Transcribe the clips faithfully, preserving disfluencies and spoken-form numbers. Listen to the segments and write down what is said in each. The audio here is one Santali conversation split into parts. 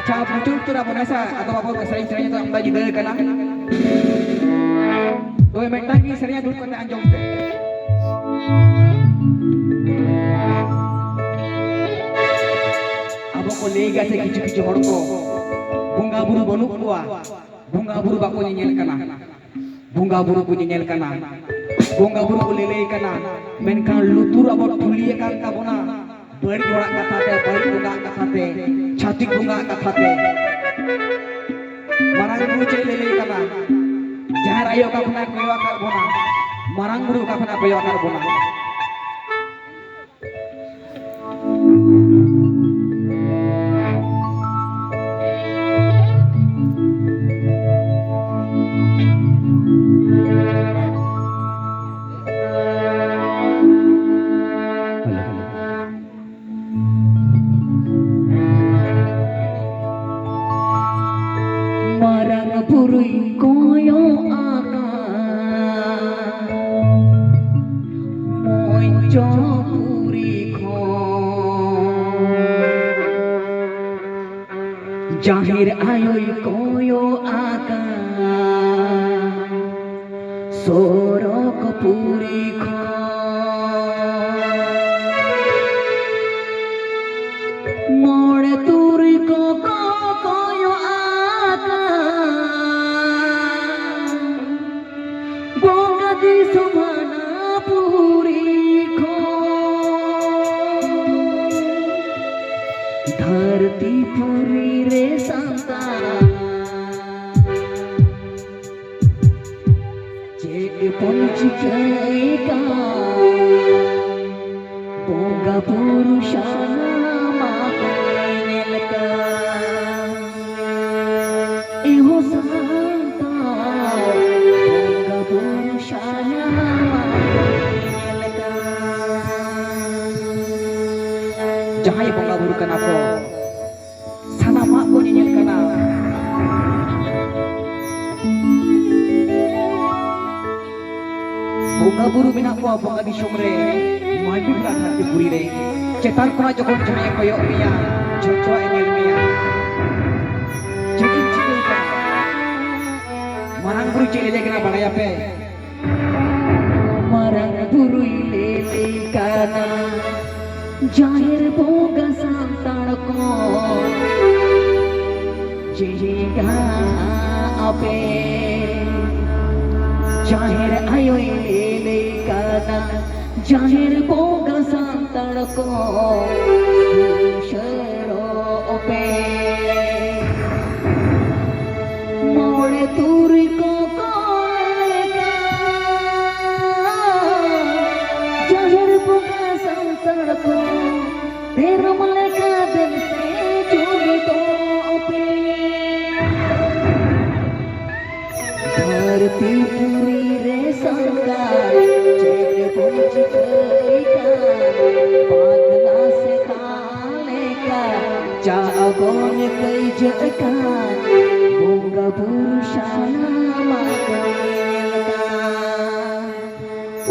ᱟᱪᱪᱷᱟ, ᱢᱩᱪᱟᱹᱫ ᱩᱛᱟᱹᱨ ᱟᱵᱚᱱ ᱦᱮᱸ ᱥᱮ? ᱟᱫᱚ ᱵᱟᱵᱚ ᱥᱮᱨᱮᱧ, ᱥᱮᱨᱮᱧ ᱫᱚ ᱟᱢᱫᱟ ᱧᱤᱫᱟᱹ ᱠᱟᱱᱟ᱾ ᱛᱚᱵᱮ ᱢᱤᱫᱴᱟᱝ ᱜᱮ ᱥᱮᱨᱮᱧᱟ, ᱫᱩᱲᱩᱵ ᱠᱟᱛᱮ ᱟᱸᱡᱚᱢ ᱯᱮ᱾ ᱟᱵᱚ ᱠᱚ ᱞᱟᱹᱭ ᱜᱮᱭᱟ ᱥᱮ, ᱠᱤᱪᱷᱩ ᱠᱤᱪᱷᱩ ᱦᱚᱲ ᱠᱚ ᱵᱚᱸᱜᱟ ᱵᱩᱨᱩ ᱵᱟᱹᱱᱩᱜ ᱠᱚᱣᱟ, ᱵᱚᱸᱜᱟ ᱵᱩᱨᱩ ᱵᱟᱠᱚ ᱧᱮᱧᱮᱞ ᱠᱟᱱᱟ᱾ ᱵᱚᱸᱜᱟ ᱵᱩᱨᱩ ᱠᱚ ᱧᱮᱧᱮᱞ ᱠᱟᱱᱟ, ᱵᱚᱸᱜᱟ ᱵᱩᱨᱩ ᱠᱚ ᱞᱟᱹᱞᱟᱹᱭ ᱠᱟᱱᱟ, ᱢᱮᱱᱠᱷᱟᱱ ᱞᱩᱛᱩᱨ ᱟᱵᱚ ᱴᱷᱩᱞᱤ ᱟᱠᱟᱱ ᱛᱟᱵᱚᱱᱟ ᱵᱟᱹᱲᱤᱡ ᱦᱚᱲᱟᱜ ᱠᱟᱛᱷᱟ ᱛᱮ, ᱵᱟᱹᱲᱤᱡ ᱵᱚᱸᱜᱟᱜ ᱠᱟᱛᱷᱟ ᱛᱮ, ᱪᱷᱟᱹᱛᱤᱠ ᱵᱚᱸᱜᱟᱜ ᱠᱟᱛᱷᱟ ᱛᱮ᱾ ᱢᱟᱨᱟᱝ ᱵᱩᱨᱩ ᱪᱮᱫ ᱞᱟᱹᱞᱟᱹᱭ ᱠᱟᱱᱟ? ᱡᱟᱦᱮᱨ ᱟᱭᱳ ᱚᱠᱟ ᱠᱷᱚᱱᱟᱜ ᱠᱚᱭᱚᱜ ᱟᱠᱟᱫ ᱵᱚᱱᱟ? ᱢᱟᱨᱟᱝ ᱵᱩᱨᱩ ᱚᱠᱟ ᱠᱷᱚᱱᱟᱜ ᱠᱚᱭᱚᱜ ᱟᱠᱟᱫ ᱵᱚᱱᱟ? ᱢᱟᱨᱟᱝ ᱵᱩᱨᱩᱭ ᱠᱚᱭᱚᱜ ᱟᱠᱟᱫ ᱢᱚᱧᱪᱚᱯᱩᱨᱤ ᱠᱷᱚᱱ᱾ ᱡᱟᱦᱮᱨ ᱟᱭᱳᱭ ᱠᱚᱭᱚᱜ ᱟᱠᱟᱫ ᱥᱚᱨᱚᱜᱽᱯᱩᱨᱤ ᱠᱷᱚᱱ᱾ ᱢᱚᱬᱮ ᱛᱩᱨᱩᱭ ᱠᱚᱠᱚ ᱠᱚᱭᱚᱜ ᱟᱠᱟᱫ ᱵᱚᱸᱜᱟ ᱫᱤᱥᱚᱢ ᱦᱟᱱᱟ ᱯᱩᱨᱤ ᱠᱷᱚᱱ᱾ ᱫᱷᱟᱹᱨᱛᱤ ᱯᱩᱨᱤ ᱨᱮ ᱥᱟᱱᱛᱟᱲ ᱪᱮᱫ ᱵᱚᱱ ᱪᱤᱠᱟᱹᱭ ᱠᱟᱱ? ᱵᱚᱸᱜᱟ ᱵᱩᱨᱩ ᱥᱟᱱᱟᱢᱟᱜ ᱠᱚ ᱧᱮᱞ ᱠᱟᱱ᱾ ᱮᱦᱚ ᱥᱟᱱᱛᱟᱲ ᱵᱚᱸᱜᱟ ᱵᱩᱨᱩ ᱥᱟᱱᱟᱢᱟᱜ ᱠᱚ ᱧᱮᱞ ᱠᱟᱱ᱾ ᱡᱟᱦᱟᱸᱭ ᱵᱚᱸᱜᱟ ᱵᱩᱨᱩ ᱠᱟᱱᱟ ᱠᱚ, ᱥᱟᱱᱟᱢᱟᱜ ᱠᱚ ᱧᱮᱧᱮᱞ ᱠᱟᱱᱟ᱾ ᱵᱚᱸᱜᱟ ᱵᱩᱨᱩ ᱢᱮᱱᱟᱜ ᱠᱚᱣᱟ ᱵᱚᱸᱜᱟ ᱫᱤᱥᱚᱢ ᱨᱮ, ᱢᱟᱹᱱᱢᱤ ᱵᱮᱲᱟ ᱫᱷᱟᱹᱨᱛᱤ ᱯᱩᱨᱤ ᱨᱮ᱾ ᱪᱮᱛᱟᱱ ᱠᱷᱚᱱᱟᱜ ᱡᱚᱠᱷᱚᱱ ᱡᱟᱦᱟᱸᱭᱮ ᱠᱚᱭᱚᱜ ᱢᱮᱭᱟ, ᱡᱷᱚᱠ ᱡᱷᱚᱠ ᱮ ᱧᱮᱞ ᱢᱮᱭᱟ᱾ ᱪᱮᱫ ᱞᱟᱹᱭ ᱠᱟᱱᱟ ᱵᱟᱲᱟᱭᱟᱯᱮ? ᱢᱟᱨᱟᱝ ᱵᱩᱨᱩᱭ ᱞᱟᱹᱭ ᱠᱟᱱᱟ, ᱡᱟᱦᱮᱨ ᱵᱚᱸᱜᱟ ᱥᱟᱱᱛᱟᱲ ᱠᱚ ᱪᱮᱸᱜᱷᱟ ᱟᱯᱮ᱾ ᱡᱟᱦᱮᱨ ᱟᱭᱳᱭ ᱞᱟᱹᱭ ᱠᱟᱱᱟ, ᱡᱟᱦᱮᱨ ᱵᱚᱸᱜᱟ ᱥᱟᱱᱛᱟᱲ ᱠᱚ ᱥᱩᱥᱟᱹᱨᱚᱜ ᱯᱮ᱾ ᱢᱚᱬᱮ ᱛᱩᱨᱩᱭ ᱠᱚ ᱠᱚ ᱞᱮᱠᱟ, ᱡᱟᱦᱮᱨ ᱵᱚᱸᱜᱟ ᱥᱟᱱᱛᱟᱲ ᱠᱚ ᱛᱮᱨᱚᱢ ᱞᱮᱠᱟ ᱫᱮᱱ ᱥᱮ ᱡᱩᱢᱤᱫᱚᱜ ᱯᱮ᱾ ᱫᱷᱟᱹᱨᱛᱤ ᱯᱩᱨᱤ ᱨᱮ ᱥᱟᱱᱛᱟᱲ ᱪᱮᱫ ᱵᱚᱱ ᱪᱤᱠᱟᱹᱭ ᱠᱟᱱ? ᱯᱟᱜᱽᱞᱟ ᱥᱮᱛᱟ ᱞᱮᱠᱟ ᱪᱟ ᱵᱚᱱ ᱠᱟᱹᱭᱡᱟᱹᱜ ᱠᱟᱱ? ᱵᱚᱸᱜᱟ ᱵᱩᱨᱩ ᱥᱟᱱᱟᱢᱟᱜ ᱠᱚ ᱧᱮᱞ ᱠᱟᱱ᱾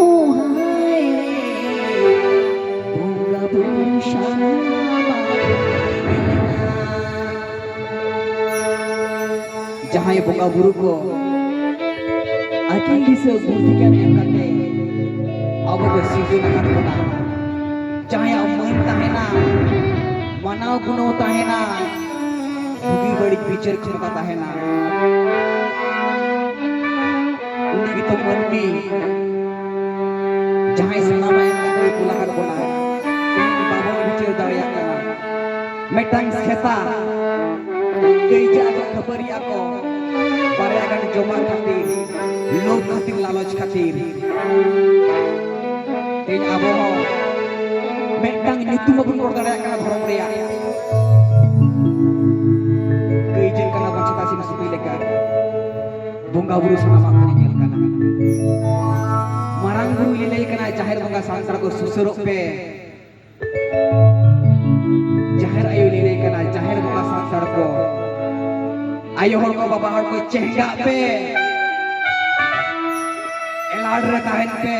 ᱳ ᱦᱟᱭ ᱨᱮ, ᱵᱚᱸᱜᱟ ᱵᱩᱨᱩ ᱥᱟᱱᱟᱢᱟᱜ ᱠᱚ ᱧᱮᱞ ᱠᱟᱱ᱾ ᱡᱟᱦᱟᱸᱭ ᱵᱚᱸᱜᱟ ᱵᱩᱨᱩ ᱠᱚ ᱟᱹᱠᱤᱞ ᱫᱤᱥᱟᱹ ᱵᱩᱫᱷᱤ ᱜᱮᱭᱟᱱ ᱮᱢ ᱠᱟᱛᱮ ᱟᱵᱚ ᱠᱚ ᱥᱤᱨᱡᱚᱱ ᱟᱠᱟᱫ ᱵᱚᱱᱟ, ᱡᱟᱦᱟᱸᱭᱟᱜ ᱢᱟᱹᱱ ᱛᱟᱦᱮᱱᱟ, ᱢᱟᱱᱟᱣ ᱜᱩᱱᱟᱹᱣ ᱛᱟᱦᱮᱱᱟ, ᱵᱩᱜᱤ ᱵᱟᱹᱲᱤᱡ ᱵᱤᱪᱟᱹᱨ ᱠᱷᱚᱢᱚᱛᱟ ᱛᱟᱦᱮᱱᱟ, ᱩᱱᱤ ᱜᱮᱛᱚ ᱢᱟᱹᱱᱢᱤ, ᱡᱟᱦᱟᱸᱭ ᱥᱟᱱᱟᱢᱟᱜ ᱮᱢ ᱠᱟᱛᱮ ᱠᱩᱞ ᱟᱠᱟᱫ ᱵᱚᱱᱟ, ᱵᱟᱵᱚᱱ ᱵᱤᱪᱟᱹᱨ ᱫᱟᱲᱮᱭᱟᱜ ᱠᱟᱱᱟ᱾ ᱢᱤᱫᱴᱟᱝ ᱥᱮᱛᱟ ᱠᱟᱹᱭᱡᱟᱹ ᱟᱠᱚ, ᱠᱷᱟᱹᱯᱟᱹᱨᱤ ᱟᱠᱚ, ᱵᱟᱨᱭᱟ ᱜᱟᱱ ᱡᱚᱢᱟᱜ ᱠᱷᱟᱹᱛᱤᱨ, ᱞᱳᱵᱷ ᱠᱷᱟᱹᱛᱤᱨ, ᱞᱟᱞᱚᱪ ᱠᱷᱟᱹᱛᱤᱨ᱾ ᱛᱮᱦᱮᱧ ᱟᱵᱚ ᱦᱚᱸ ᱢᱤᱫᱴᱟᱝ ᱧᱩᱛᱩᱢ ᱵᱟᱵᱚᱱ ᱨᱚᱲ ᱫᱟᱲᱮᱭᱟᱜ ᱠᱟᱱᱟ ᱫᱷᱚᱨᱚᱢ ᱨᱮᱭᱟᱜ᱾ ᱠᱟᱹᱭᱡᱟᱹᱜ ᱠᱟᱱᱟ ᱵᱚᱱ ᱥᱮᱛᱟ ᱥᱤᱢ ᱥᱩᱠᱨᱤ ᱞᱮᱠᱟ᱾ ᱵᱚᱸᱜᱟ ᱵᱩᱨᱩ ᱥᱟᱱᱟᱢᱟᱜ ᱠᱚ ᱧᱮᱧᱮᱞ ᱠᱟᱱᱟ᱾ ᱢᱟᱨᱟᱝ ᱵᱩᱨᱩ ᱞᱟᱹᱭ ᱠᱟᱱᱟ, ᱡᱟᱦᱮᱨ ᱵᱚᱸᱜᱟ ᱥᱟᱱᱛᱟᱲ ᱠᱚ ᱥᱩᱥᱟᱹᱨᱚᱜ ᱯᱮ᱾ ᱡᱟᱦᱮᱨ ᱟᱭᱳ ᱞᱟᱹᱭ ᱠᱟᱱᱟ, ᱡᱟᱦᱮᱨ ᱵᱚᱸᱜᱟ ᱥᱟᱱᱛᱟᱲ ᱠᱚ, ᱟᱭᱳ ᱦᱚᱲ ᱠᱚ, ᱵᱟᱵᱟ ᱦᱚᱲ ᱠᱚ, ᱪᱮᱸᱜᱷᱟᱜ ᱯᱮ, ᱮᱞᱟᱨᱴ ᱨᱮ ᱛᱟᱦᱮᱱ ᱯᱮ᱾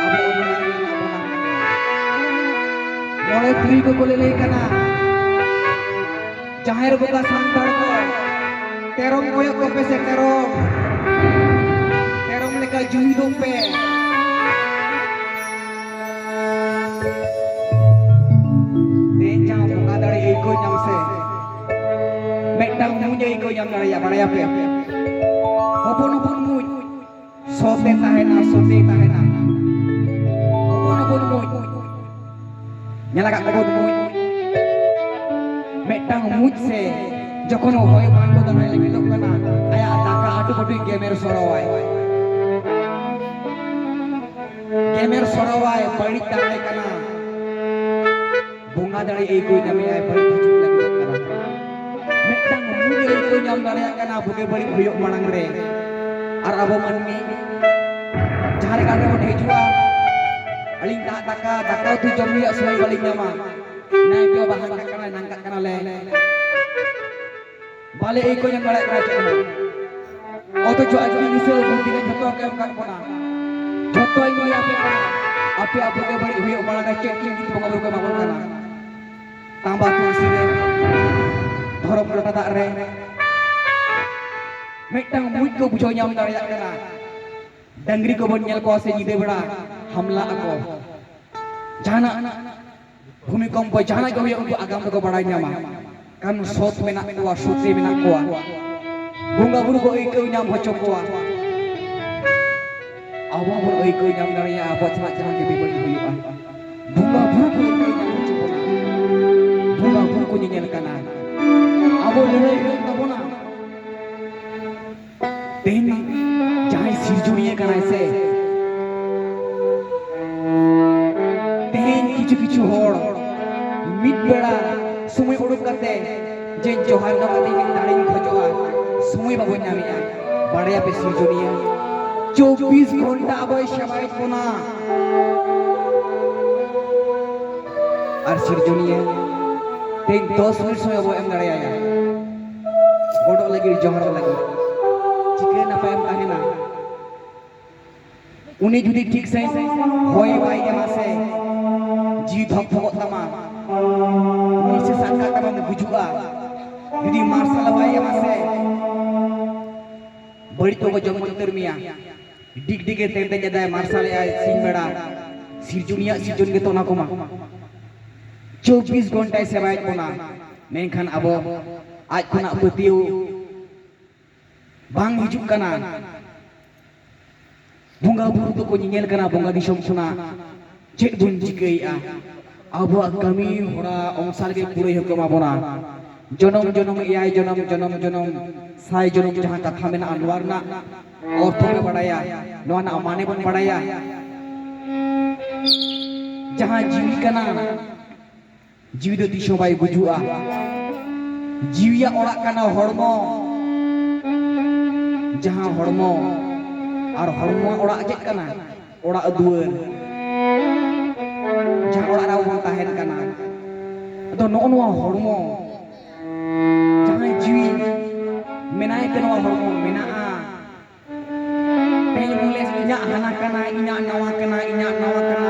ᱟᱵᱚ ᱚᱱᱟ ᱨᱮᱜᱮ ᱢᱮᱱᱟᱜ ᱵᱚᱱᱟ᱾ ᱢᱚᱬᱮ ᱛᱩᱨᱩᱭ ᱠᱚᱠᱚ ᱞᱟᱹᱞᱟᱹᱭ ᱠᱟᱱᱟ, ᱡᱟᱦᱮᱨ ᱵᱚᱸᱜᱟ ᱥᱟᱱᱛᱟᱲ ᱠᱚ ᱛᱮᱨᱚᱢ ᱠᱚᱭᱚᱜ ᱠᱚᱯᱮ ᱥᱮ ᱛᱮᱨᱚᱢ᱾ ᱛᱮᱨᱚᱢ ᱞᱮᱠᱟ ᱡᱩᱢᱤᱫᱚᱜ ᱯᱮ᱾ ᱛᱮᱦᱮᱧ ᱡᱟᱦᱟᱸ ᱵᱚᱸᱜᱟ ᱫᱟᱲᱮ ᱟᱹᱭᱠᱟᱹᱣ ᱧᱟᱢ ᱥᱮ, ᱢᱤᱫᱴᱟᱝ ᱢᱩᱸᱡ ᱟᱹᱭᱠᱟᱹᱣ ᱧᱟᱢ ᱫᱟᱲᱮᱭᱟᱜᱼᱟ, ᱵᱟᱲᱟᱭᱟᱯᱮ? ᱦᱚᱯᱚᱱ ᱦᱚᱯᱚᱱ ᱢᱩᱸᱡ᱾ ᱥᱚᱛᱮ ᱛᱟᱦᱮᱱᱟ, ᱥᱚᱛᱮ ᱛᱟᱦᱮᱱᱟ᱾ ᱦᱚᱯᱚᱱ ᱦᱚᱯᱚᱱ ᱢᱩᱸᱡ᱾ ᱧᱮᱞ ᱟᱠᱟᱫ ᱠᱚᱣᱟ ᱵᱚᱱ ᱢᱩᱸᱡ᱾ ᱢᱤᱫᱴᱟᱝ ᱢᱩᱸᱡ ᱥᱮ ᱡᱚᱠᱷᱚᱱ ᱦᱚᱭ ᱵᱟᱝ ᱠᱚ ᱫᱟᱨᱟᱭ ᱞᱟᱹᱜᱤᱫᱚᱜ ᱠᱟᱱᱟ, ᱟᱭᱟᱜ ᱫᱟᱠᱟ ᱟᱹᱴᱩ ᱯᱟᱹᱴᱩᱭ ᱜᱮᱢᱮᱨ ᱥᱚᱨᱚᱣᱟᱭ᱾ ᱜᱮᱢᱮᱨ ᱥᱚᱨᱚᱣᱟᱭ, ᱵᱟᱹᱲᱤᱡ ᱫᱟᱲᱮ ᱠᱟᱱᱟ᱾ ᱵᱚᱸᱜᱟ ᱫᱟᱲᱮ ᱟᱹᱭᱠᱟᱹᱣ ᱧᱟᱢᱮᱜᱼᱟᱭ, ᱵᱟᱹᱲᱤᱡ ᱦᱤᱡᱩᱜ ᱞᱟᱹᱜᱤᱫᱚᱜ ᱠᱟᱱᱟ᱾ ᱢᱤᱫᱴᱟᱝ ᱢᱩᱸᱡ ᱟᱹᱭᱠᱟᱹᱣ ᱧᱟᱢ ᱫᱟᱲᱮᱭᱟᱜ ᱠᱟᱱᱟ ᱵᱩᱜᱤ ᱵᱟᱹᱲᱤᱡ ᱦᱩᱭᱩᱜ ᱢᱟᱲᱟᱝ ᱨᱮ᱾ ᱟᱨ ᱟᱵᱚ ᱢᱟᱹᱱᱢᱤ ᱡᱟᱦᱟᱸ ᱞᱮᱠᱟ ᱨᱮᱵᱚᱱ ᱦᱤᱡᱩᱜᱼᱟ, ᱟᱹᱞᱤᱧ ᱫᱟᱜ ᱫᱟᱠᱟ, ᱫᱟᱠᱟ ᱩᱛᱩ ᱡᱚᱢ ᱨᱮᱭᱟᱜ ᱥᱚᱢᱚᱭ ᱵᱟᱹᱞᱤᱧ ᱧᱟᱢᱟ᱾ ᱱᱟᱭᱠᱮ ᱵᱟᱵᱟ ᱦᱟᱱᱠᱟᱜ ᱠᱟᱱᱟᱭ, ᱱᱟᱝᱠᱟᱜ ᱠᱟᱱᱟᱞᱮ᱾ ᱵᱟᱞᱮ ᱟᱹᱭᱠᱟᱹᱣ ᱧᱟᱢ ᱫᱟᱲᱮᱭᱟᱜ ᱠᱟᱱᱟ ᱪᱮᱫ ᱦᱚᱸ᱾ ᱚᱛᱷᱚᱪᱚ ᱟᱡ ᱜᱮ ᱫᱤᱥᱟᱹ ᱵᱩᱫᱽᱫᱷᱤ ᱜᱮ ᱡᱷᱚᱛᱚ ᱠᱚ ᱮᱢ ᱠᱟᱜ ᱵᱚᱱᱟ᱾ ᱡᱷᱚᱛᱚ ᱤᱧ ᱞᱟᱹᱭ ᱟᱯᱮ ᱠᱟᱱᱟ, ᱟᱯᱮᱭᱟᱜ ᱵᱩᱜᱤ ᱵᱟᱹᱲᱤᱡ ᱦᱩᱭᱩᱜ ᱢᱟᱲᱟᱝ ᱨᱮ ᱪᱮᱫ ᱪᱮᱫ ᱵᱚᱸᱜᱟ ᱵᱩᱨᱩ ᱠᱚ ᱮᱢᱟ ᱵᱚᱱ ᱠᱟᱱᱟ᱾ ᱛᱟᱸᱵᱟ ᱛᱩᱞᱥᱤ ᱨᱮ, ᱫᱷᱚᱨᱚᱢ ᱞᱚᱴᱟ ᱫᱟᱜ ᱨᱮ, ᱢᱤᱫᱴᱟᱝ ᱢᱩᱸᱡ ᱠᱚ ᱵᱩᱡᱷᱟᱹᱣ ᱧᱟᱢ ᱫᱟᱲᱮᱭᱟᱜ ᱠᱟᱱᱟ᱾ ᱰᱟᱹᱝᱨᱤ ᱠᱚᱵᱚᱱ ᱧᱮᱞ ᱠᱚᱣᱟ ᱥᱮ ᱧᱤᱫᱟᱹ ᱵᱮᱲᱟ ᱦᱟᱢᱞᱟ ᱟᱠᱚ, ᱡᱟᱦᱟᱱᱟᱜ ᱵᱷᱩᱢᱤᱠᱚᱢᱯᱚ ᱡᱟᱦᱟᱱᱟᱜ ᱜᱮ ᱦᱩᱭᱩᱜ, ᱩᱱᱠᱩ ᱟᱜᱟᱢ ᱫᱚᱠᱚ ᱵᱟᱲᱟᱭ ᱧᱟᱢᱟ᱾ ᱠᱟᱨᱚᱱ ᱥᱚᱛ ᱢᱮᱱᱟᱜ ᱠᱚᱣᱟ, ᱥᱚᱛᱮ ᱢᱮᱱᱟᱜ ᱠᱚᱣᱟ᱾ ᱵᱚᱸᱜᱟ ᱵᱩᱨᱩ ᱠᱚ ᱟᱹᱭᱠᱟᱹᱣ ᱧᱟᱢ ᱦᱚᱪᱚ ᱠᱚᱣᱟ᱾ ᱟᱵᱚ ᱵᱚᱱ ᱟᱹᱭᱠᱟᱹᱣ ᱧᱟᱢ ᱫᱟᱲᱮᱭᱟᱜᱼᱟ ᱟᱵᱚ ᱥᱟᱞᱟᱜ ᱡᱟᱦᱟᱸ ᱜᱮ ᱵᱮᱵᱟᱹᱲᱤᱡ ᱦᱩᱭᱩᱜᱼᱟ᱾ ᱵᱚᱸᱜᱟ ᱵᱩᱨᱩ ᱠᱚ ᱟᱹᱭᱠᱟᱹᱣ ᱧᱟᱢ ᱦᱚᱪᱚ ᱵᱚᱱᱟ᱾ ᱵᱚᱸᱜᱟ ᱵᱩᱨᱩ ᱠᱚ ᱧᱮᱧᱮᱞ ᱠᱟᱱᱟ᱾ ᱟᱵᱚ ᱞᱟᱹᱲᱦᱟᱹᱭ ᱦᱩᱭᱩᱜ ᱛᱟᱵᱚᱱᱟ᱾ ᱛᱮᱦᱮᱧ ᱡᱟᱦᱟᱸᱭ ᱥᱤᱨᱡᱚᱱᱤᱭᱟᱹ ᱠᱟᱱᱟᱭ ᱥᱮ, ᱛᱮᱦᱮᱧ ᱠᱤᱪᱷᱩ ᱠᱤᱪᱷᱩ ᱦᱚᱲ ᱢᱤᱫ ᱵᱮᱲᱟ ᱥᱚᱢᱚᱭ ᱩᱰᱩᱠ ᱠᱟᱛᱮ ᱡᱮ ᱡᱚᱦᱟᱨ ᱫᱚ ᱠᱟᱛᱮ ᱢᱤᱫ ᱫᱟᱲᱮᱧ ᱠᱷᱚᱡᱚᱜᱼᱟ, ᱥᱚᱢᱚᱭ ᱵᱟᱵᱚᱱ ᱧᱟᱢᱮᱜᱼᱟ᱾ ᱵᱟᱲᱟᱭᱟᱯᱮ ᱥᱤᱨᱡᱚᱱᱤᱭᱟᱹ ᱪᱚᱵᱵᱤᱥ ᱜᱷᱚᱱᱴᱟ ᱟᱵᱚᱭ ᱥᱮᱵᱟᱭᱮᱫ ᱵᱚᱱᱟ᱾ ᱟᱨ ᱥᱤᱨᱡᱚᱱᱤᱭᱟᱹ ᱛᱮᱦᱮᱧ ᱫᱚᱥ ᱢᱤᱱᱤᱴ ᱥᱚᱢᱚᱭ ᱟᱵᱚ ᱮᱢ ᱫᱟᱲᱮᱭᱟᱭᱟ᱾ ᱜᱚᱰᱚᱜ ᱞᱟᱹᱜᱤᱫ, ᱡᱚᱦᱟᱨᱚᱜ ᱞᱟᱹᱜᱤᱫ᱾ ᱪᱤᱠᱟᱹ ᱱᱟᱯᱟᱭᱮᱢ ᱛᱟᱦᱮᱱᱟ? ᱩᱱᱤ ᱡᱩᱫᱤ ᱴᱷᱤᱠ ᱥᱟᱺᱦᱤᱡ ᱦᱚᱭ ᱵᱟᱭ ᱮᱢᱟ ᱥᱮ, ᱡᱤᱣᱤ ᱫᱷᱚᱠ ᱫᱷᱚᱠᱚᱜ ᱛᱟᱢᱟ, ᱩᱱᱤ ᱥᱮ ᱥᱟᱵ ᱠᱟᱜ ᱛᱟᱢᱟᱢ ᱜᱩᱡᱩᱜᱼᱟ᱾ ᱡᱩᱫᱤ ᱢᱟᱨᱥᱟᱞ ᱵᱟᱭ ᱮᱢᱟ ᱥᱮ, ᱵᱟᱹᱲᱤᱡ ᱠᱚᱠᱚ ᱡᱚᱢ ᱩᱛᱟᱹᱨ ᱢᱮᱭᱟ᱾ ᱰᱤᱜᱽ ᱰᱤᱜᱮ ᱛᱮᱱ ᱛᱮᱱ ᱮᱫᱟᱭ, ᱢᱟᱨᱥᱟᱞ ᱮᱫᱟᱭ ᱥᱤᱧ ᱵᱮᱲᱟ᱾ ᱥᱤᱨᱡᱚᱱᱤᱭᱟᱜ ᱥᱤᱨᱡᱚᱱ ᱜᱮᱛᱚ ᱚᱱᱟ ᱠᱚᱢᱟ᱾ ᱪᱚᱵᱵᱤᱥ ᱜᱷᱚᱱᱴᱟᱭ ᱥᱮᱵᱟᱭᱮᱫ ᱵᱚᱱᱟ, ᱢᱮᱱᱠᱷᱟᱱ ᱟᱵᱚ ᱟᱡ ᱠᱷᱚᱱᱟᱜ ᱯᱟᱹᱛᱭᱟᱹᱣ ᱵᱟᱝ ᱦᱤᱡᱩᱜ ᱠᱟᱱᱟ᱾ ᱵᱚᱸᱜᱟ ᱵᱩᱨᱩ ᱫᱚᱠᱚ ᱧᱮᱧᱮᱞ ᱠᱟᱱᱟ ᱵᱚᱸᱜᱟ ᱫᱤᱥᱚᱢ ᱠᱷᱚᱱᱟᱜ᱾ ᱪᱮᱫ ᱵᱚᱱ ᱪᱤᱠᱟᱹᱭᱮᱫᱼᱟ? ᱟᱵᱚᱣᱟᱜ ᱠᱟᱹᱢᱤ ᱦᱚᱨᱟ ᱚᱱᱥᱟᱨ ᱜᱮ ᱯᱩᱨᱟᱹᱭ ᱦᱚᱸᱠᱚ ᱮᱢᱟ ᱵᱚᱱᱟ᱾ ᱡᱚᱱᱚᱢ ᱡᱚᱱᱚᱢ, ᱮᱭᱟᱭ ᱡᱚᱱᱚᱢ, ᱡᱚᱱᱚᱢ ᱡᱚᱱᱚᱢ, ᱥᱟᱭ ᱡᱚᱱᱚᱢ ᱡᱟᱦᱟᱸ ᱠᱟᱛᱷᱟ ᱢᱮᱱᱟᱜᱼᱟ, ᱱᱚᱣᱟ ᱨᱮᱱᱟᱜ ᱚᱨᱛᱷᱚ ᱵᱚᱱ ᱵᱟᱲᱟᱭᱟ, ᱱᱚᱣᱟ ᱨᱮᱱᱟᱜ ᱢᱟᱱᱮ ᱵᱚᱱ ᱵᱟᱲᱟᱭᱟ᱾ ᱡᱟᱦᱟᱸ ᱡᱤᱣᱤ ᱠᱟᱱᱟ, ᱡᱤᱣᱤ ᱫᱚ ᱛᱤᱥ ᱦᱚᱸ ᱵᱟᱭ ᱜᱩᱡᱩᱜᱼᱟ᱾ ᱡᱤᱣᱤᱭᱟᱜ ᱚᱲᱟᱜ ᱠᱟᱱᱟ ᱦᱚᱲᱢᱚ᱾ ᱡᱟᱦᱟᱸ ᱦᱚᱲᱢᱚ, ᱟᱨ ᱦᱚᱲᱢᱚᱣᱟᱜ ᱚᱲᱟᱜ ᱪᱮᱫ ᱠᱟᱱᱟ? ᱚᱲᱟᱜ ᱫᱩᱣᱟᱹᱨ, ᱡᱟᱦᱟᱸ ᱚᱲᱟᱜ ᱨᱮ ᱟᱵᱚ ᱵᱚᱱ ᱛᱟᱦᱮᱱ ᱠᱟᱱᱟ᱾ ᱟᱫᱚ ᱱᱚᱜᱼᱚ ᱱᱚᱣᱟ ᱦᱚᱲᱢᱚ, ᱡᱟᱦᱟᱸᱭ ᱡᱤᱣᱤ ᱢᱮᱱᱟᱭ ᱛᱮ ᱱᱚᱣᱟ ᱦᱚᱲᱢᱚ ᱢᱮᱱᱟᱜᱼᱟ᱾ ᱛᱮᱦᱮᱧ ᱵᱚᱱ ᱞᱟᱹᱭᱟ, "ᱤᱧᱟᱹᱜ ᱦᱟᱱᱟ ᱠᱟᱱᱟ, ᱤᱧᱟᱹᱜ ᱱᱟᱣᱟ ᱠᱟᱱᱟ, ᱤᱧᱟᱹᱜ ᱱᱟᱣᱟ ᱠᱟᱱᱟ",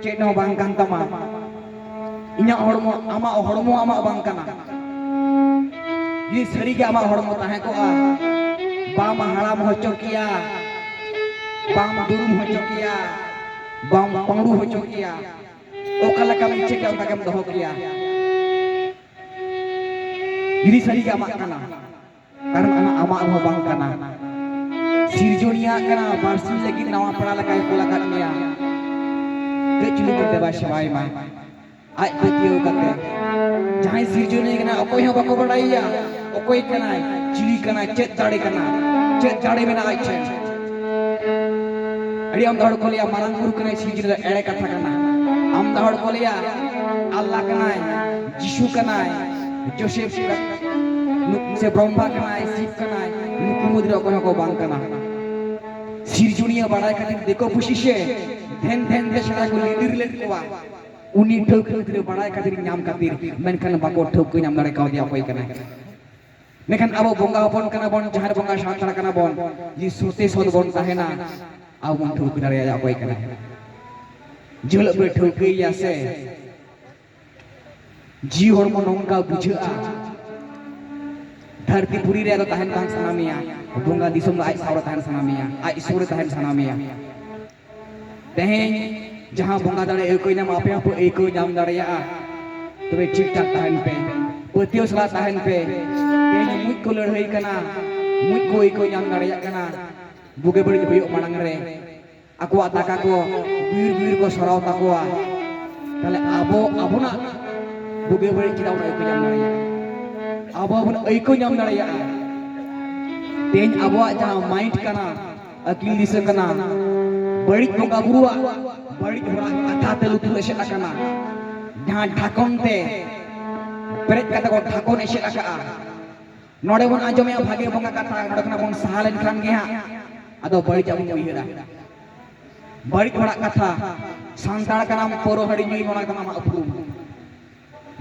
ᱪᱮᱫ ᱦᱚᱸ ᱵᱟᱝ ᱠᱟᱱ ᱛᱟᱢᱟ᱾ ᱤᱧᱟᱹᱜ ᱦᱚᱲᱢᱚ, ᱟᱢᱟᱜ ᱦᱚᱲᱢᱚ ᱟᱢᱟᱜ ᱵᱟᱝ ᱠᱟᱱᱟ᱾ ᱡᱩᱫᱤ ᱥᱟᱹᱨᱤᱜᱮ ᱟᱢᱟᱜ ᱦᱚᱲᱢᱚ ᱛᱟᱦᱮᱸ ᱠᱚᱜᱼᱟ, ᱵᱟᱢ ᱦᱟᱲᱟᱢ ᱦᱚᱪᱚ ᱠᱮᱭᱟ, ᱵᱟᱢ ᱫᱩᱲᱩᱢ ᱦᱚᱪᱚ ᱠᱮᱭᱟ, ᱵᱟᱢ ᱯᱟᱹᱰᱩ ᱦᱚᱪᱚ ᱠᱮᱭᱟ, ᱚᱠᱟ ᱞᱮᱠᱟᱢ ᱤᱪᱪᱷᱟᱹ ᱠᱮᱭᱟ ᱚᱱᱠᱟ ᱜᱮᱢ ᱫᱚᱦᱚ ᱠᱮᱭᱟ᱾ ᱡᱩᱫᱤ ᱥᱟᱹᱨᱤᱜᱮ ᱟᱢᱟᱜ ᱠᱟᱱᱟ, ᱠᱟᱨᱚᱱ ᱚᱱᱟ ᱟᱢᱟᱜ ᱦᱚᱸ ᱵᱟᱝ ᱠᱟᱱᱟ, ᱥᱤᱨᱡᱚᱱᱤᱭᱟᱹ ᱠᱟᱱᱟ᱾ ᱵᱟᱨᱥᱤᱧ ᱞᱟᱹᱜᱤᱫ ᱱᱟᱣᱟ ᱯᱮᱲᱟ ᱞᱮᱠᱟᱭ ᱠᱩᱞ ᱟᱠᱟᱫ ᱢᱮᱭᱟ᱾ ᱠᱟᱹᱡ ᱪᱩᱞᱩᱝ ᱫᱮᱵᱟ ᱥᱮᱵᱟᱭ ᱢᱟ, ᱟᱡ ᱯᱟᱹᱛᱭᱟᱹᱣ ᱠᱟᱛᱮ᱾ ᱡᱟᱦᱟᱸᱭ ᱥᱤᱨᱡᱚᱱᱤᱭᱟᱹ ᱠᱟᱱᱟᱭ, ᱚᱠᱚᱭ ᱦᱚᱸ ᱵᱟᱠᱚ ᱵᱟᱲᱟᱭᱮᱭᱟ, ᱚᱠᱚᱭ ᱠᱟᱱᱟᱭ, ᱪᱤᱞᱤ ᱠᱟᱱᱟᱭ, ᱪᱮᱫ ᱫᱟᱲᱮ ᱠᱟᱱᱟ, ᱪᱮᱫ ᱫᱟᱲᱮ ᱢᱮᱱᱟᱜᱼᱟ ᱟᱡ ᱴᱷᱮᱱ᱾ ᱟᱹᱰᱤ ᱟᱢᱫᱟ ᱦᱚᱲ ᱠᱚ ᱞᱟᱹᱭᱟ, ᱢᱟᱨᱟᱝ ᱵᱩᱨᱩ ᱠᱟᱱᱟᱭ, ᱥᱤᱨᱡᱚᱱᱤᱭᱟᱹ ᱫᱚ ᱮᱲᱮ ᱠᱟᱛᱷᱟ ᱠᱟᱱᱟ᱾ ᱟᱢᱫᱟ ᱦᱚᱲ ᱠᱚ ᱞᱟᱹᱭᱟ, ᱟᱞᱞᱟ ᱠᱟᱱᱟᱭ, ᱡᱤᱥᱩ ᱠᱟᱱᱟᱭ, ᱡᱳᱥᱮᱯ ᱠᱟ-, ᱱᱩ-, ᱥᱮ ᱵᱨᱚᱦᱢᱟ ᱠᱟᱱᱟᱭ, ᱥᱤᱵ ᱠᱟᱱᱟᱭ, ᱱᱩᱠᱩ ᱢᱩᱫᱽᱨᱮ ᱚᱠᱚᱭ ᱦᱚᱸᱠᱚ ᱵᱟᱝ ᱠᱟᱱᱟ᱾ ᱥᱤᱨᱡᱚᱱᱤᱭᱟᱹ ᱵᱟᱲᱟᱭ ᱠᱷᱟᱹᱛᱤᱨ ᱫᱤᱠᱩ ᱯᱩᱥᱤ ᱥᱮ ᱫᱷᱮᱱ ᱫᱷᱮᱱ ᱛᱮ ᱥᱮᱬᱟ ᱠᱚ ᱞᱤᱫᱤᱨ ᱞᱮᱫ ᱠᱚᱣᱟ᱾ ᱩᱱᱤ ᱴᱷᱟᱹᱣᱠᱟᱹ ᱠᱷᱟᱹᱛᱤᱨ, ᱵᱟᱲᱟᱭ ᱠᱷᱟᱹᱛᱤᱨ, ᱧᱟᱢ ᱠᱷᱟᱹᱛᱤᱨ, ᱢᱮᱱᱠᱷᱟᱱ ᱵᱟᱠᱚ ᱴᱷᱟᱹᱣᱠᱟᱹ ᱧᱟᱢ ᱫᱟᱲᱮ ᱠᱟᱣᱫᱮᱭᱟ ᱚᱠᱚᱭ ᱠᱟᱱᱟᱭ᱾ ᱢᱮᱱᱠᱷᱟᱱ ᱟᱵᱚ ᱵᱚᱸᱜᱟ ᱦᱚᱯᱚᱱ ᱠᱟᱱᱟ ᱵᱚᱱ, ᱡᱟᱦᱮᱨ ᱵᱚᱸᱜᱟ ᱥᱟᱱᱛᱟᱲ ᱠᱟᱱᱟ ᱵᱚᱱ, ᱡᱩᱫᱤ ᱥᱚᱛᱮ ᱥᱚᱛ ᱵᱚᱱ ᱛᱟᱦᱮᱱᱟ, ᱟᱵᱚ ᱵᱚᱱ ᱴᱷᱟᱹᱣᱠᱟᱹ ᱫᱟᱲᱮᱭᱟᱭᱟ ᱚᱠᱚᱭ ᱠᱟᱱᱟᱭ᱾ ᱡᱮ ᱦᱤᱞᱳᱜ ᱵᱚᱱ ᱴᱷᱟᱹᱣᱠᱟᱹᱭᱮᱭᱟ ᱥᱮ, ᱡᱤᱣᱤ ᱦᱚᱲᱢᱚ ᱱᱚᱝᱠᱟ ᱵᱩᱡᱷᱟᱹᱜᱼᱟ, ᱫᱷᱟᱹᱨᱛᱤ ᱯᱩᱨᱤ ᱨᱮ ᱟᱫᱚ ᱛᱟᱦᱮᱱ ᱵᱟᱝ ᱥᱟᱱᱟ ᱢᱮᱭᱟ, ᱵᱚᱸᱜᱟ ᱫᱤᱥᱚᱢ ᱫᱚ ᱟᱡ ᱥᱟᱶ ᱨᱮ ᱛᱟᱦᱮᱱ ᱥᱟᱱᱟ ᱢᱮᱭᱟ, ᱟᱡ ᱥᱩᱨ ᱨᱮ ᱛᱟᱦᱮᱱ ᱥᱟᱱᱟ ᱢᱮᱭᱟ᱾ ᱛᱮᱦᱮᱧ ᱡᱟᱦᱟᱸ ᱵᱚᱸᱜᱟ ᱫᱟᱲᱮ ᱟᱹᱭᱠᱟᱹᱣ ᱧᱟᱢ, ᱟᱯᱮ ᱦᱚᱸᱯᱮ ᱟᱹᱭᱠᱟᱹᱣ ᱧᱟᱢ ᱫᱟᱲᱮᱭᱟᱜᱼᱟ᱾ ᱛᱚᱵᱮ ᱴᱷᱤᱠ ᱴᱷᱟᱠ ᱛᱟᱦᱮᱱ ᱯᱮ, ᱯᱟᱹᱛᱭᱟᱹᱣ ᱥᱟᱞᱟᱜ ᱛᱟᱦᱮᱱ ᱯᱮ᱾ ᱛᱮᱦᱮᱧ ᱢᱩᱡ ᱠᱚ ᱞᱟᱹᱲᱦᱟᱹᱭ ᱠᱟᱱᱟ, ᱢᱩᱡ ᱠᱚ ᱟᱹᱭᱠᱟᱹᱣ ᱧᱟᱢ ᱫᱟᱲᱮᱭᱟᱜ ᱠᱟᱱᱟ᱾ ᱵᱩᱜᱤ ᱵᱟᱹᱲᱤᱡ ᱦᱩᱭᱩᱜ ᱢᱟᱲᱟᱝ ᱨᱮ ᱟᱠᱚᱣᱟᱜ ᱫᱟᱠᱟ ᱠᱚ ᱵᱤᱨ ᱵᱤᱨ ᱠᱚ ᱥᱚᱨᱟᱣ ᱛᱟᱠᱚᱣᱟ᱾ ᱛᱟᱦᱞᱮ ᱟᱵᱚ ᱟᱵᱚᱱᱟᱜ ᱵᱩᱜᱤ ᱵᱟᱹᱲᱤᱡ ᱪᱮᱫᱟᱜ ᱵᱚᱱ ᱟᱹᱭᱠᱟᱹᱣ ᱧᱟᱢ ᱫᱟᱲᱮᱭᱟᱜᱼᱟ? ᱟᱵᱚ ᱵᱚᱱ ᱟᱹᱭᱠᱟᱹᱣ ᱧᱟᱢ ᱫᱟᱲᱮᱭᱟᱜᱼᱟ᱾ ᱛᱮᱦᱮᱧ ᱟᱵᱚᱣᱟᱜ ᱡᱟᱦᱟᱸ ᱢᱟᱭᱤᱱᱰ ᱠᱟᱱᱟ, ᱟᱹᱠᱤᱞ ᱫᱤᱥᱟᱹ ᱠᱟᱱᱟ, ᱵᱟᱹᱲᱤᱡ ᱵᱚᱸᱜᱟ ᱵᱩᱨᱩᱣᱟᱜ, ᱵᱟᱹᱲᱤᱡ ᱦᱚᱲᱟᱜ ᱠᱟᱛᱷᱟ ᱛᱮ ᱞᱩᱛᱩᱨ ᱮᱥᱮᱫ ᱟᱠᱟᱱᱟ, ᱡᱟᱦᱟᱸ ᱰᱷᱟᱠᱚᱱ ᱛᱮ ᱯᱮᱨᱮᱡ ᱠᱟᱛᱮ ᱠᱚ ᱰᱷᱟᱠᱚᱱ ᱮᱥᱮᱫ ᱟᱠᱟᱜᱼᱟ᱾ ᱱᱚᱰᱮ ᱵᱚᱱ ᱟᱸᱡᱚᱢᱮᱜᱼᱟ ᱵᱷᱟᱜᱮ ᱵᱚᱸᱜᱟ ᱠᱟᱛᱷᱟ, ᱱᱚᱰᱮ ᱠᱷᱚᱱᱟᱜ ᱵᱚᱱ ᱥᱟᱦᱟ ᱞᱮᱱᱠᱷᱟᱱ ᱜᱮ ᱦᱟᱸᱜ ᱟᱫᱚ ᱵᱟᱹᱲᱤᱡᱟᱜ ᱵᱚᱱ ᱩᱭᱦᱟᱹᱨᱟ᱾ ᱵᱟᱹᱲᱤᱡ ᱦᱚᱲᱟᱜ ᱠᱟᱛᱷᱟ, ᱥᱟᱱᱛᱟᱲ ᱠᱟᱱᱟᱢ, ᱯᱟᱹᱣᱨᱟᱹ ᱦᱟᱺᱰᱤ ᱧᱩᱭ ᱢᱮ, ᱚᱱᱟ ᱠᱟᱱᱟ ᱟᱢᱟᱜ ᱩᱯᱨᱩᱢ᱾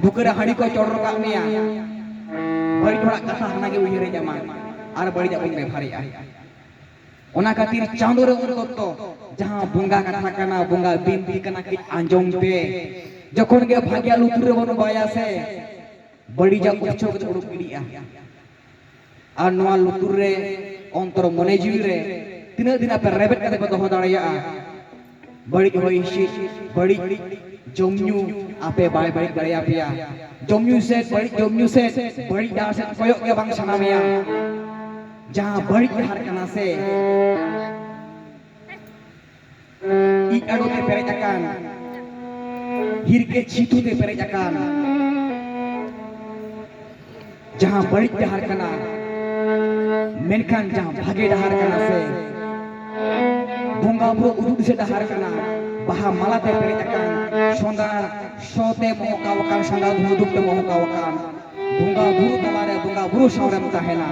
ᱵᱩᱠᱟᱹ ᱨᱮ ᱦᱟᱺᱰᱤ ᱠᱚ ᱪᱚᱰᱚᱨ ᱠᱟᱜ ᱢᱮᱭᱟ, ᱵᱟᱹᱲᱤᱡ ᱦᱚᱲᱟᱜ ᱠᱟᱛᱷᱟ ᱦᱟᱱᱟ ᱜᱮ ᱩᱭᱦᱟᱹᱨ ᱦᱮᱡ ᱟᱢᱟ ᱟᱨ ᱵᱟᱹᱲᱤᱡᱟᱜ ᱵᱚᱱ ᱵᱮᱵᱷᱟᱨᱮᱜᱼᱟ᱾ ᱚᱱᱟ ᱠᱷᱟᱹᱛᱤᱨ ᱪᱟᱸᱫᱳ ᱨᱮ ᱩᱱ ᱚᱠᱛᱚ ᱡᱟᱦᱟᱸ ᱵᱚᱸᱜᱟ ᱠᱟᱛᱷᱟ ᱠᱟᱱᱟ, ᱵᱚᱸᱜᱟ ᱵᱤᱱᱛᱤ ᱠᱟᱱᱟ, ᱠᱟᱹᱡ ᱟᱸᱡᱚᱢ ᱯᱮ᱾ ᱡᱚᱠᱷᱚᱱ ᱜᱮ ᱵᱷᱟᱜᱮᱭᱟᱜ ᱞᱩᱛᱩᱨ ᱨᱮᱵᱚᱱ ᱵᱟᱭᱟ ᱥᱮ, ᱵᱟᱹᱲᱤᱡᱟᱜ ᱩᱪᱷᱟᱹ ᱠᱟᱛᱮ ᱩᱰᱩᱠ ᱜᱤᱰᱤᱜᱼᱟ᱾ ᱟᱨ ᱱᱚᱣᱟ ᱞᱩᱛᱩᱨ ᱨᱮ, ᱚᱱᱛᱚᱨ ᱢᱚᱱᱮ ᱡᱤᱣᱤ ᱨᱮ ᱛᱤᱱᱟᱹᱜ ᱫᱤᱱ ᱟᱯᱮ ᱨᱮᱵᱮᱫ ᱠᱟᱛᱮ ᱯᱮ ᱫᱚᱦᱚ ᱫᱟᱲᱮᱭᱟᱜᱼᱟ? ᱵᱟᱹᱲᱤᱡ ᱦᱚᱭ ᱦᱤᱸᱥᱤᱫ, ᱵᱟᱹᱲᱤᱡ ᱡᱚᱢ ᱧᱩ ᱟᱯᱮ ᱵᱟᱭ ᱵᱟᱹᱲᱤᱡ ᱫᱟᱲᱮᱭᱟᱯᱮᱭᱟ᱾ ᱡᱚᱢ ᱧᱩ ᱥᱮᱫ, ᱵᱟᱹᱲᱤᱡ ᱡᱚᱢ ᱧᱩ ᱥᱮᱫ, ᱵᱟᱹᱲᱤᱡ ᱰᱟᱦᱟᱨ ᱥᱮᱫ ᱠᱚᱭᱚᱜ ᱜᱮ ᱵᱟᱝ ᱥᱟᱱᱟ ᱢᱮᱭᱟ᱾ ᱡᱟᱦᱟᱸ ᱵᱟᱹᱲᱤᱡ ᱰᱟᱦᱟᱨ ᱠᱟᱱᱟ ᱥᱮ, ᱤᱡ ᱟᱲᱚ ᱛᱮ ᱯᱮᱨᱮᱡ ᱟᱠᱟᱱ, ᱦᱤᱨᱠᱟᱹ ᱪᱷᱤᱛᱩ ᱛᱮ ᱯᱮᱨᱮᱡ ᱟᱠᱟᱱ, ᱡᱟᱦᱟᱸ ᱵᱟᱹᱲᱤᱡ ᱰᱟᱦᱟᱨ ᱠᱟᱱᱟ, ᱢᱮᱱᱠᱷᱟᱱ ᱡᱟᱦᱟᱸ ᱵᱷᱟᱜᱮ ᱰᱟᱦᱟᱨ ᱠᱟᱱᱟ ᱥᱮ, ᱵᱚᱸᱜᱟ ᱵᱩᱨᱩ ᱩᱫᱩᱜ ᱫᱤᱥᱟᱹ ᱰᱟᱦᱟᱨ ᱠᱟᱱᱟ, ᱵᱟᱦᱟ ᱢᱟᱞᱟ ᱛᱮ ᱯᱮᱨᱮᱡ ᱟᱠᱟᱱ, ᱥᱚᱸᱫᱷᱟᱲ ᱥᱚ ᱛᱮ ᱢᱚᱦᱚᱠᱟᱣ ᱟᱠᱟᱱ, ᱥᱚᱸᱫᱷᱟᱲ ᱫᱷᱩᱱᱟᱹ ᱫᱷᱩᱯ ᱛᱮ ᱢᱚᱦᱚᱠᱟᱣ ᱟᱠᱟᱱ, ᱵᱚᱸᱜᱟ ᱵᱩᱨᱩ ᱛᱟᱞᱟᱨᱮ ᱵᱚᱸᱜᱟ ᱵᱩᱨᱩ ᱥᱟᱶᱨᱮᱢ ᱛᱟᱦᱮᱱᱟ᱾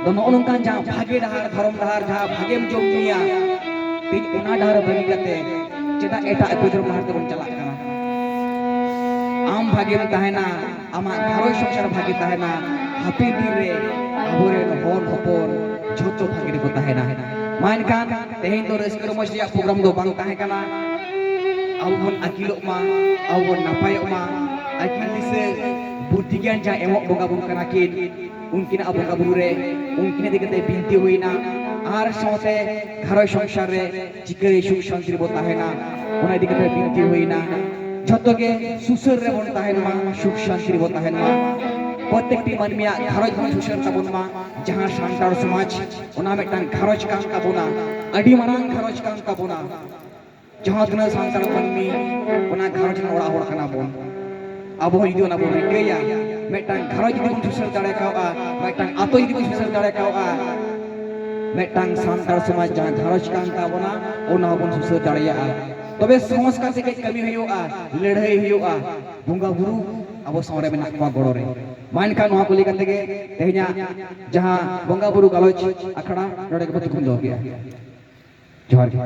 ᱫᱚ ᱱᱚᱜᱼᱚ ᱱᱚᱝᱠᱟᱱ ᱡᱟᱦᱟᱸ ᱵᱷᱟᱜᱮ ᱰᱟᱦᱟᱨ, ᱫᱷᱚᱨᱚᱢ ᱰᱟᱦᱟᱨ, ᱡᱟᱦᱟᱸ ᱵᱷᱟᱜᱮᱢ ᱡᱚᱢ ᱧᱩᱭᱟ, ᱛᱮᱦᱮᱧ ᱚᱱᱟ ᱰᱟᱦᱟᱨ ᱵᱟᱹᱜᱤ ᱠᱟᱛᱮ ᱪᱮᱫᱟᱜ ᱮᱴᱟᱜ ᱵᱮᱫᱷᱚᱨᱚᱢ ᱰᱟᱦᱟᱨ ᱛᱮᱵᱚᱱ ᱪᱟᱞᱟᱜ ᱠᱟᱱᱟ? ᱟᱢ ᱵᱷᱟᱜᱮᱢ ᱛᱟᱦᱮᱱᱟ, ᱟᱢᱟᱜ ᱜᱷᱟᱨᱚᱸᱡᱽ ᱥᱚᱝᱥᱟᱨ ᱵᱷᱟᱜᱮ ᱛᱟᱦᱮᱱᱟ, ᱦᱟᱯᱮᱱ ᱫᱤᱱ ᱨᱮ ᱟᱵᱚᱨᱮᱱ ᱦᱚᱲ ᱦᱚᱯᱚᱱ ᱡᱷᱚᱛᱚ ᱵᱷᱟᱜᱮ ᱨᱮᱠᱚ ᱛᱟᱦᱮᱱᱟ᱾ ᱢᱟ ᱮᱱᱠᱷᱟᱱ ᱛᱮᱦᱮᱧ ᱫᱚ ᱨᱟᱹᱥᱠᱟᱹ ᱨᱚᱢᱚᱡᱽ ᱨᱮᱭᱟᱜ ᱯᱨᱳᱜᱨᱟᱢ ᱫᱚ ᱵᱟᱝ ᱛᱟᱦᱮᱸ ᱠᱟᱱᱟ᱾ ᱟᱵᱚ ᱵᱚᱱ ᱟᱹᱠᱤᱞᱚᱜ ᱢᱟ, ᱟᱵᱚ ᱵᱚᱱ ᱱᱟᱯᱟᱭᱚᱜ ᱢᱟ᱾ ᱟᱹᱠᱤᱱ ᱫᱤᱥᱟᱹ ᱵᱩᱫᱽᱫᱷᱤ ᱜᱮᱭᱟᱱ ᱡᱟᱦᱟᱸ ᱮᱢᱚᱜ ᱵᱚᱸᱜᱟ ᱵᱩᱨᱩ ᱠᱟᱱᱟ ᱠᱤᱱ, ᱩᱱᱠᱤᱱᱟᱜ ᱵᱚᱸᱜᱟ ᱵᱩᱨᱩ ᱨᱮ ᱩᱱᱠᱤᱱ ᱤᱫᱤ ᱠᱟᱛᱮ ᱵᱤᱱᱛᱤ ᱦᱩᱭᱱᱟ᱾ ᱟᱨ ᱥᱟᱶᱛᱮ ᱜᱷᱟᱨᱚᱸᱡᱽ ᱥᱚᱝᱥᱟᱨ ᱨᱮ ᱪᱤᱠᱟᱹᱭ ᱥᱩᱠ ᱥᱟᱱᱛᱤ ᱨᱮᱵᱚ ᱛᱟᱦᱮᱱᱟ, ᱚᱱᱟ ᱤᱫᱤ ᱠᱟᱛᱮ ᱵᱤᱱᱛᱤ ᱦᱩᱭᱱᱟ᱾ ᱡᱷᱚᱛᱚ ᱜᱮ ᱥᱩᱥᱟᱹᱨ ᱨᱮᱵᱚᱱ ᱛᱟᱦᱮᱱ ᱢᱟ, ᱥᱩᱠ ᱥᱟᱱᱛᱤ ᱨᱮᱵᱚ ᱛᱟᱦᱮᱱ ᱢᱟ᱾ ᱯᱨᱚᱛᱮᱠᱴᱤ ᱢᱟᱹᱱᱢᱤᱭᱟᱜ ᱜᱷᱟᱨᱚᱸᱡᱽ ᱵᱚᱱ ᱥᱩᱥᱟᱹᱨ ᱛᱟᱵᱚᱱ ᱢᱟ, ᱡᱟᱦᱟᱸ ᱥᱟᱱᱛᱟᱲ ᱥᱚᱢᱟᱡᱽ ᱚᱱᱟ ᱢᱤᱫᱴᱟᱝ ᱜᱷᱟᱨᱚᱸᱡᱽ ᱠᱟᱱ ᱛᱟᱵᱚᱱᱟ, ᱟᱹᱰᱤ ᱢᱟᱨᱟᱝ ᱜᱷᱟᱨᱚᱸᱡᱽ ᱠᱟᱱ ᱛᱟᱵᱚᱱᱟ᱾ ᱡᱟᱦᱟᱸ ᱛᱤᱱᱟᱹᱜ ᱥᱟᱱᱛᱟᱲ ᱢᱟᱹᱱᱢᱤ ᱚᱱᱟ ᱜᱷᱟᱨᱚᱸᱡᱽ ᱨᱮᱱ ᱚᱲᱟᱜ ᱦᱚᱲ ᱠᱟᱱᱟ ᱵᱚᱱ, ᱟᱵᱚ ᱦᱚᱸ ᱡᱩᱫᱤ ᱚᱱᱟ ᱵᱚᱱ ᱨᱤᱠᱟᱹᱭᱟ, ᱢᱤᱫᱴᱟᱝ ᱜᱷᱟᱨᱚᱸᱡᱽ ᱡᱩᱫᱤ ᱵᱚᱱ ᱥᱩᱥᱟᱹᱨ ᱫᱟᱲᱮ ᱠᱟᱣᱜᱼᱟ, ᱢᱤᱫᱴᱟᱝ ᱟᱛᱳ ᱡᱩᱫᱤ ᱵᱚᱱ ᱥᱩᱥᱟᱹᱨ ᱫᱟᱲᱮ ᱠᱟᱣᱜᱼᱟ, ᱢᱤᱫᱴᱟᱝ ᱥᱟᱱᱛᱟᱲ ᱥᱚᱢᱟᱡᱽ ᱡᱟᱦᱟᱸ ᱜᱷᱟᱨᱚᱸᱡᱽ ᱠᱟᱱ ᱛᱟᱵᱚᱱᱟ, ᱚᱱᱟ ᱦᱚᱸᱵᱚᱱ ᱥᱩᱥᱟᱹᱨ ᱫᱟᱲᱮᱭᱟᱜᱼᱟ᱾ ᱛᱚᱵᱮ ᱥᱚᱢᱟᱡᱽ ᱠᱟᱛᱮ ᱠᱟᱹᱡ ᱠᱟᱹᱢᱤ ᱦᱩᱭᱩᱜᱼᱟ, ᱞᱟᱹᱲᱦᱟᱹᱭ ᱦᱩᱭᱩᱜᱼᱟ, ᱵᱚᱸᱜᱟ ᱵᱩᱨᱩ ᱟᱵᱚ ᱥᱟᱶ ᱨᱮ ᱢᱮᱱᱟᱜ ᱠᱚᱣᱟ ᱜᱚᱲᱚ ᱨᱮ᱾ ᱢᱟ ᱮᱱᱠᱷᱟᱱ ᱱᱚᱣᱟ ᱠᱚ ᱞᱟᱹᱭ ᱠᱟᱛᱮ ᱜᱮ ᱛᱮᱦᱮᱧᱟᱜ ᱡᱟᱦᱟᱸ ᱵᱚᱸᱜᱟ ᱵᱩᱨᱩ ᱜᱟᱞᱚᱪ ᱟᱠᱷᱲᱟ ᱱᱚᱰᱮ ᱜᱮᱵᱚ ᱛᱷᱩᱠᱩᱢ ᱫᱚᱦᱚ ᱠᱮᱜᱼᱟ᱾ ᱡᱚᱦᱟᱨ ᱜᱮ᱾